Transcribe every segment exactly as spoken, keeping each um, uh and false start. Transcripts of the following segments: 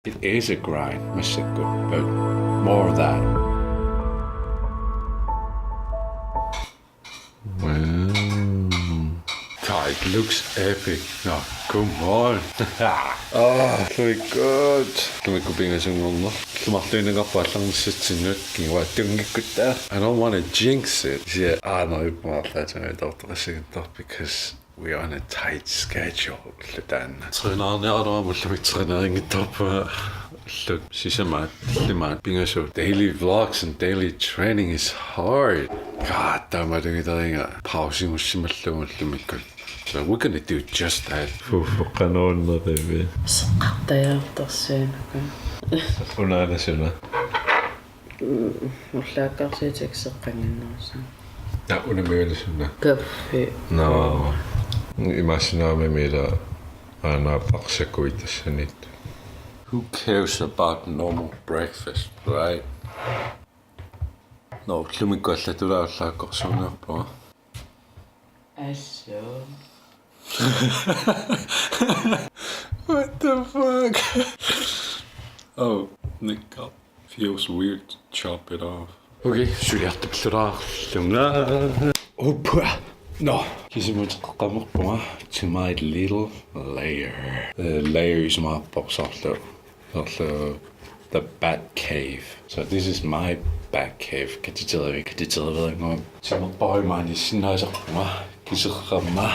It is a grind, massakkut, but more of that. Wow. God, it looks epic. No, come on. Oh, very good. Ullumikkut pingasunngorneq. Illumartuinnanngorpoq allarnissatsinnut. Kinguaattunngikkuit taava. I don't wanna jinx it. Yeah, ah, no, you want that to me, doctor, because we on a tight schedule. Ulloq taanna. Trænerniaraluarama ullumikkut træneringittarpunga. Ullut sisamaat, tallimaat, pingasut. Daily vlogs and daily training is hard. God, taamaattunngilaariga pausimussimallugu ullumikkut. So we're gonna do just that. Fuffeqqanoornerivi. Seqqartajaartarsiinuka. Unaana suna? Mm, ullaakkaarsiutik seqqannginnerussaaq. Ja, unamiulisuna. Kaffi. No. Imaassinnaagami ila aana paqsakui tassanit. Who cares about normal breakfast, right? No, ullumikkut allatulaallaakkorsuuniarpunga. Asso. What the fuck? Oh, Nick. Feels weird to chop it off. Okay, suliartupilluarlunga. Opa. No. Kisimuteqqammerpunga to my little lair. Uh, lair isumaqarpoq soorlu. Soorlu the bat cave. So this is my bat cave. Katiteri, katiteri. Timerpaajumaani sinnaasarpunga. Kiserrama.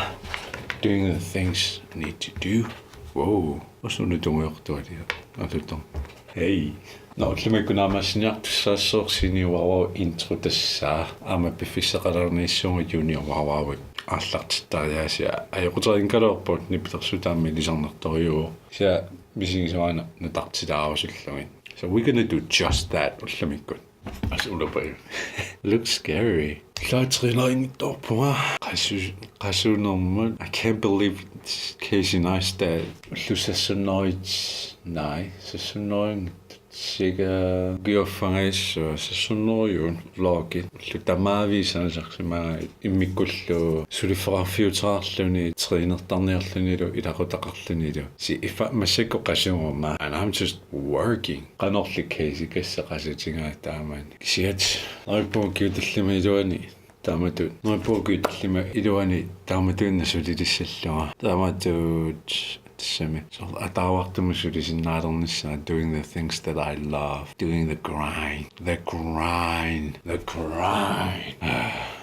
Doing the things I need to do. Wow. Osunut tungujortualia. Atutung. Hey. No, ullumikkut naammassiniartussaassaaq Senior Wow Wow intro tassa. Aamma piffissaqalaarniassuunga Junior Wow Wowit aallartittariaasia. Ajoquteqanngikkaluarpoq nipilersuut aamma ilisarnartorujuuvoq. Kisianni misigisuaana nutartilaarusullugit. So we're gonna do just that ullumikkut. As ulapai. Looks scary. Laa træneringittarpunga. Qasu-, qasunermut. I can't believe it's Casey Neistat. Ullut sassunnerit. Nej, sassunnerit. Siga gioffangaissu sassunnerujuun vlogit. Ullut tamaviisa saqqummiussavara immikkullu suliffeqarfiuteqarluni trænertarniarlunilu ilaqutaqarlunilu. Si iffa massakkut qasuguma. And I'm just working. Qanorli Casey kassa qasutigaa taamani. Kisianni neriuppunga ukiut tallimat iluanni taamatut. Neriuppunga ukiut tallimat iluanni taamatuinnaq sulilissallunga. Taamatut tassami. Soorlu ataavartumik sulisinnaalernissaa, doing the things that I love. Doing the grind. The grind. The grind.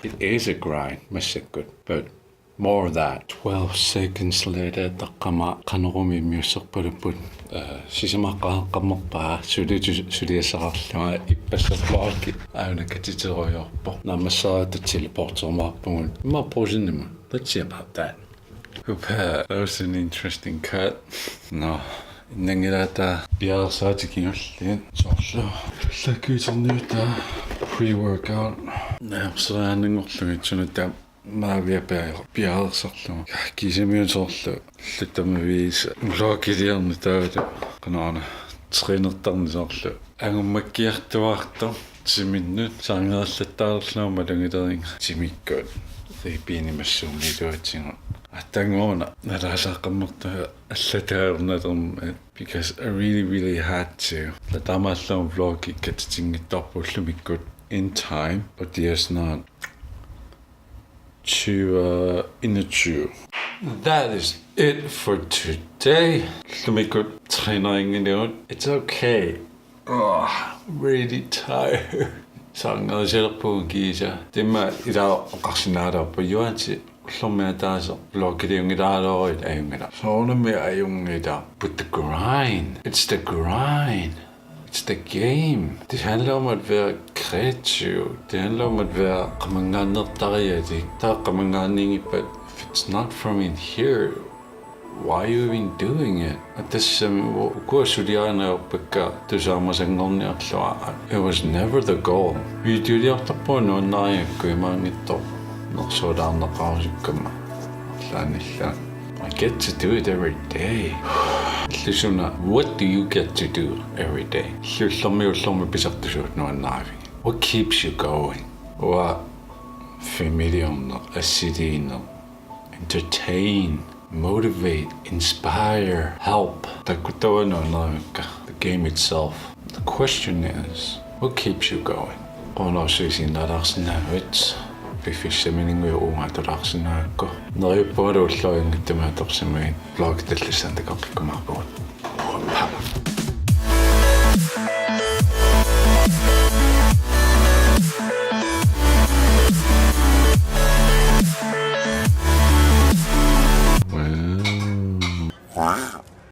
It is a grind, massakkut. But more of that. Twelve seconds later, taqqama Qanorumi immiusserpalupput. Uh, sisamat qaaqqammerpaa sulitu-, suliassaqarlunga ippassaq vlogi aana katiterujoorpoq. Naammassereerluta teleporterumaarpugut. Immaqa pausinimut. Let's see about that. Upa, that was an interesting cut. No. Innanngilaq taava piareersaatit kingulliit. Soorlu. Lakkuuterniutaa pre-workout. Naammassereeraanngorlugit suna taama. Maavia pia-, piareersarlugu. Kiisami soorlu. Luttamaviisa. Vlogiliornut taavalu. Qanoq-una. Trænertarneq soorlu. Angummakkiartuaartoq. Timinnut. Saarngereerlattaalerlugu malugileriga. Timikkut. Ribbiini massuummi iluatigut. Attanngoruna. Nalaasaaqqammertunga allatut ajornalermat. Because I really, really had to. Taamaallugu vlogi katitinngitsoorpoq ullumikkut. In time. But there's not to, uh, in the chew. That is it for today. Ullumikkut træneringiliorluta. It's okay. Oh, really tired. Saarngerisalerpugut kiisa. Taama ilaa oqarsinnaagaluarpoq Juansi ullormi ataaseq vlogiliunngilaaraluaruit ajunngilaq. Soorunami ajunngilaq. But the grind. It's the grind. It's the game. Det handler om at være kreativ. Det handler om at være qamanngaannertarialik. Taava qamanngaanniinngippat, if it's not from in here, why are you even doing it? Tassami ukua suliarineq ajorpakka tusaamasanngorniarlunga. It was never the goal. Videoliortarpunga nuannarigakku imaanngitsoq nersuulaarneqarusukkama. Arlaannilluunniit. I get to do it every day. Illit suna, what do you get to do every day? Illit ullormiit ullormut pisartusuut nuannaravigit. What keeps you going? Uanga filmiliorneq, assiliineq, entertain. motivate, inspire, help. Takuttavaa nuannarimikka. The game itself. The question is, what keeps you going? Quunaarsuisinnaalaarsinnaavit, piffissaminnguit uunga atulaarsinnaagakku. Neriuppungalu ulluinnarni tamatorsimit blog tallissanik takoqqikkumaarpugut.